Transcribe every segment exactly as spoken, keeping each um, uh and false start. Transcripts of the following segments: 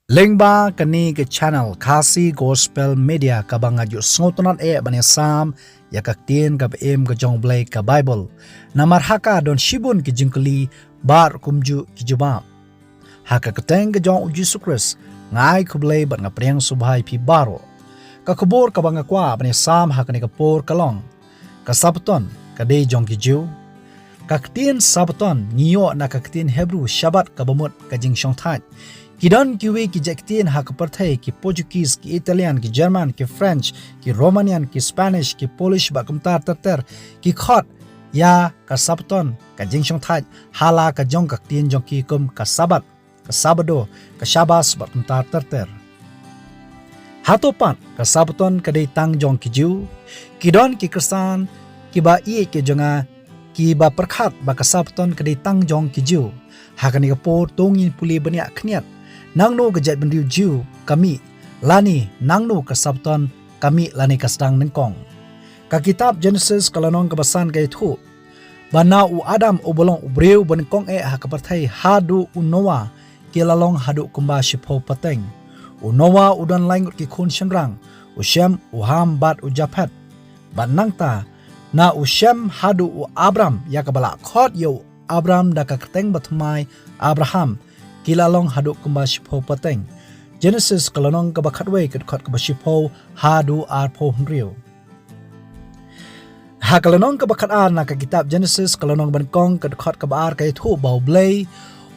Lyngba kane ka channel Khasi Gospel Media kaba nga ju sngewtynnad eh ban ïasam ïa ka ktien kaba im ka jong U Blei ka Baibl. Namar ha ka don shibun ki jingkylli bad kumjuh ki jubab. Ha ka kyrteng ka jong U Jisu Khrist, nga ai khublei bad nga pdiang sngewbha ïa phi baroh. Ka khubor kaba nga kwah ban ïasam ha kane ka por ka long: Ka Sabbaton ka dei jong ki Jiw. Ka ktien Sabbaton ngi ïoh na ka ktien Hebru Shabbat kaba mut ka jingshongthait. Ki don kiwei ki jait ktien ha ka pyrthei, ki Portuguese, ki Italian, ki German, ki French, ki Romanian, ki Spanish, ki Polish bad kumta ter ter, ki khot ïa ka Sabbaton ka jingshongthait ha la ka jong ka ktien jong ki kum ka Sabbath, ka Sabado, ka Shabbos bad kumta ter ter. Hato pat ka Sabbaton ka dei tang jong ki Jiw? Ki don ki Khristan kiba ïeit ki jong nga kiba pyrkhat ba ka Sabbaton ka dei tang jong ki Jiw. Ha kane ka por to ngin pule bniah khyndiat, nangno ka jaitbynriew Jiw ka mih, lane nangno ka Sabbaton ka mih lane ka sdang nyngkong? Ka kitab Genesis ka lynnong kaba san ka ïathuh ba na u Adam uba long u briew ba nyngkong eh ha ka pyrthei haduh u Noah ki la long haduh kumba shiphew pateng. U Noah u don lai ngut ki khun shynrang, u Shem, u Ham bad u Japhet. Bad nangta na u Shem haduh u Abram, ïa kaba la khot ïa u Abram da ka kyrteng bathymmai Abraham, ki la long haduh kumba shiphew pateng. Genesis ka lynnong kaba khatwei ka dkhot kaba shiphew haduh arphew hynriew. Ha ka lynnong kaba khatar na ka kitab Genesis ka lynnong ba nyngkong ka dkhot kaba ar ka ïathuh ba U Blei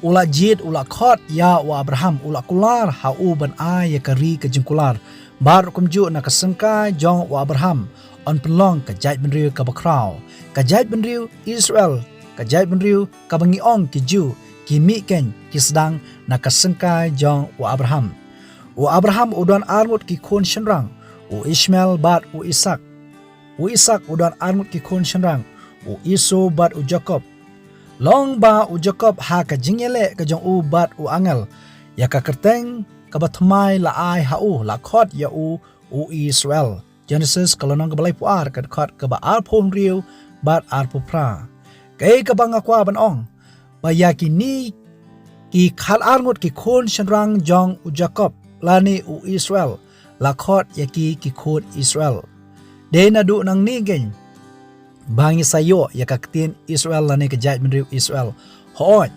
u la jied, u la khot ïa u Abraham, u la kular ha u ban ai ïa ka ri ka jingkular. Bad kumjuh na ka syngkai jong u Abraham yn pynlong ka jaitbynriew kaba khraw, ka jaitbynriew Israel, ka jaitbynriew kaba ngi ong ki Jiw, ki mih keiñ ki sdang na ka syngkai jong u Abraham. U Abraham u don ar ngut ki khun shynrang, u Ishmael bad u Isak. U Isak u don ar ngut ki khun shynrang, u Esau bad u Jakob. Long ba u Jakob ha ka jingïaleh ka jong u bad u angel, ïa ka kyrteng kaba thymmai la ai ha u, la khot ïa u, u Israel. Genesis ka lynnong kaba laiphew ar ka dkhot kaba arphew hynriew bad arphew phra. Kaei kaba nga kwah ban ong, ba ïa kine ki khatar ngut ki khun shynrang jong u Jakob lane u Israel, la khot ïa ki ki khun Israel. Dei naduh nangne keiñ ba ngi sa ïoh ïa ka ktien Israel lane ka jaitbynriew Israel. Hooid,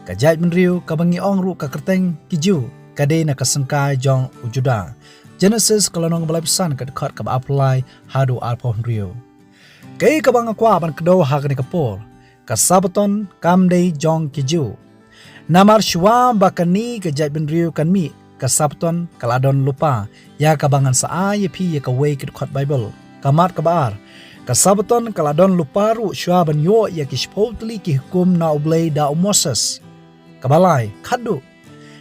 ka jaitbynriew kaba ngi ong ruh ka kyrteng ki Jiw ka dei na ka syngkai jong u Judah. Genesis ka lynnong kaba laiphew san ka dkhot kaba arphew lai haduh arphew hynriew. Kaei kaba nga kwah ban kdew ha kane ka por, ka Sabbaton kam dei jong ki Jiw. Namar shuwa ba kane ka jaitbynriew kan mih, ka Sabbaton ka la don lypa, ïa kaba ngan sa ai ïa phi ïa kawei ka dkhot Baibl. Ka mat kaba ar, ka Sabbaton ka la don lypa ruh shuwa ban ïoh ïa ki shiphew tylli ki hukum na U Blei da u Moses. Kaba lai, khadduh,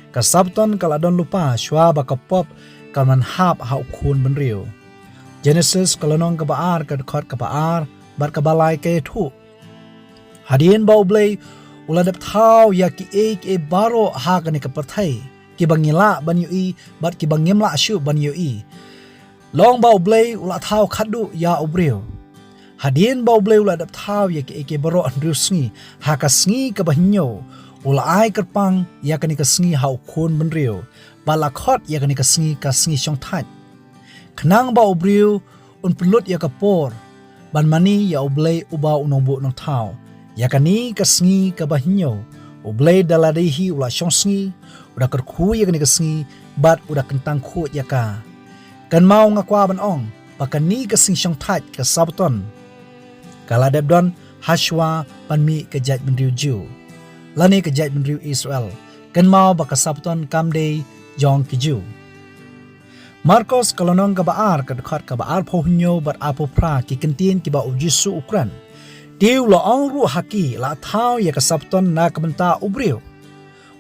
ka Sabbaton ka la don lypa shuwa ba ka pop kan wan hap ha u khun bynriew. Genesis ka lynnong kaba ar ka dkhot kaba ar bad kaba lai ka ïathuh: Hadien ba U Blei u la dep thaw ïa kiei kiei baroh ha kane ka pyrthei, kiba ngi lah ban ïohi bad kiba ngim lah shuh ban ïohi, long ba U Blei u la thaw khadduh ïa u briew. Hadien ba U Blei u la dep thaw ïa kiei kiei baroh hynriew sngi, ha ka sngi kaba hynñiew u la ai kyrpang ïa kane ka sngi ha u khun bynriew, bad la khot ïa kane ka sngi ka sngi shongthait, khnang ba u briew un pynlut ïa ka por ban mane ïa U Blei uba u nongbuh nongthaw. Ïa kane ka sngi kaba hynñiew U Blei da lade hi u la shong sngi, u da kyrkhu ïa kane ka sngi bad u da kyntang khuid ïa ka. Kynmaw, nga kwah ban ong ba kane ka sngi shongthait, ka Sabbaton, ka la dep don ha shuwa ban mih ka jaitbynriew Jiw lane ka jaitbynriew Israel. Kynmaw ba ka Sabbaton kam dei jong ki Jiw. Markos ka lynnong kaba ar ka dkhot kaba arphew hynñiew bad arphew phra ki kyntien kiba U Jisu u kren. Te u la ong ruh ha ki, la thaw ïa ka Sabbaton na ka bynta u briew.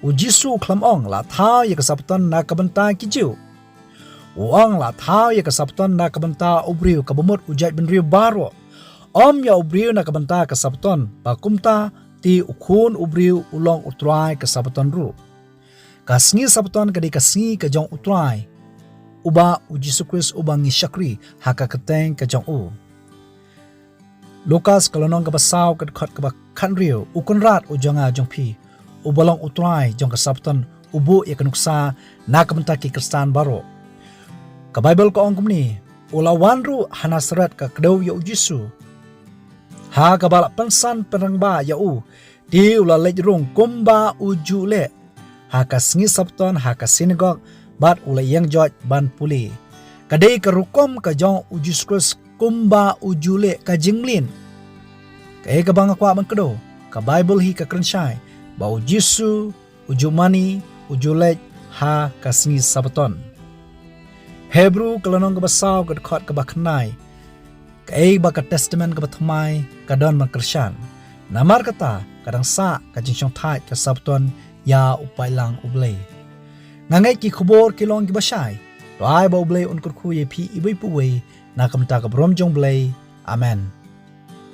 U Jisu u khlem ong la thaw ïa ka Sabbaton na ka bynta ki Jiw. U ong la thaw ïa ka Sabbaton na ka bynta u briew, kaba mut u jaitbynriew baroh. Ym ïa u briew na ka bynta ka Sabbaton, ba kumta te u Khun u briew u long u Trai ka Sabbaton ruh. Ka sngi Sabbaton ka dei ka sngi ka jong u Trai, uba U Jisu Khrist uba ngi shakri ha ka kyrteng ka jong u. Lukas ka lynnong kaba saw ka dkhot kaba khathynriew: U Kynrad u jong nga jong phi, uba long u Trai jong ka Sabbaton, u buh ïa ka nuksa na ka bynta ki Khristan baroh. Ka Baibl ka ong kumne, u la wan ruh ha Nasaret ka kdew ïa u Jisu. Ha kaba la pynsan pynrangbah ïa u, te u la leit rung kumba u ju leh ha ka sngi Sabbaton ha ka sinagog, bad u la ïeng joit ban pule. Ka dei ka rukom ka jong u Jisu Khrist kumba u ju leh ka jingmlien. Kaei kaba nga kwah ban kdew, ka Baibl hi ka kren shai ba u Jisu u ju mane, u ju leit ha ka sngi Sabbaton. Hebru ka lynnong kaba saw ka dkhot kaba khyndai. Kaei ba ka Testament kaba thymmai ka don ban kyrshan. Namar kata ka dang sah ka jingshongthait ka Sabbaton ïa u paidlang U Blei. Nga ngeit ki khubor ki long kiba shai. To ai ba U Blei un kyrkhu ïa phi iwei pa iwei na ka bynta ka burom jong U Blei. Amen.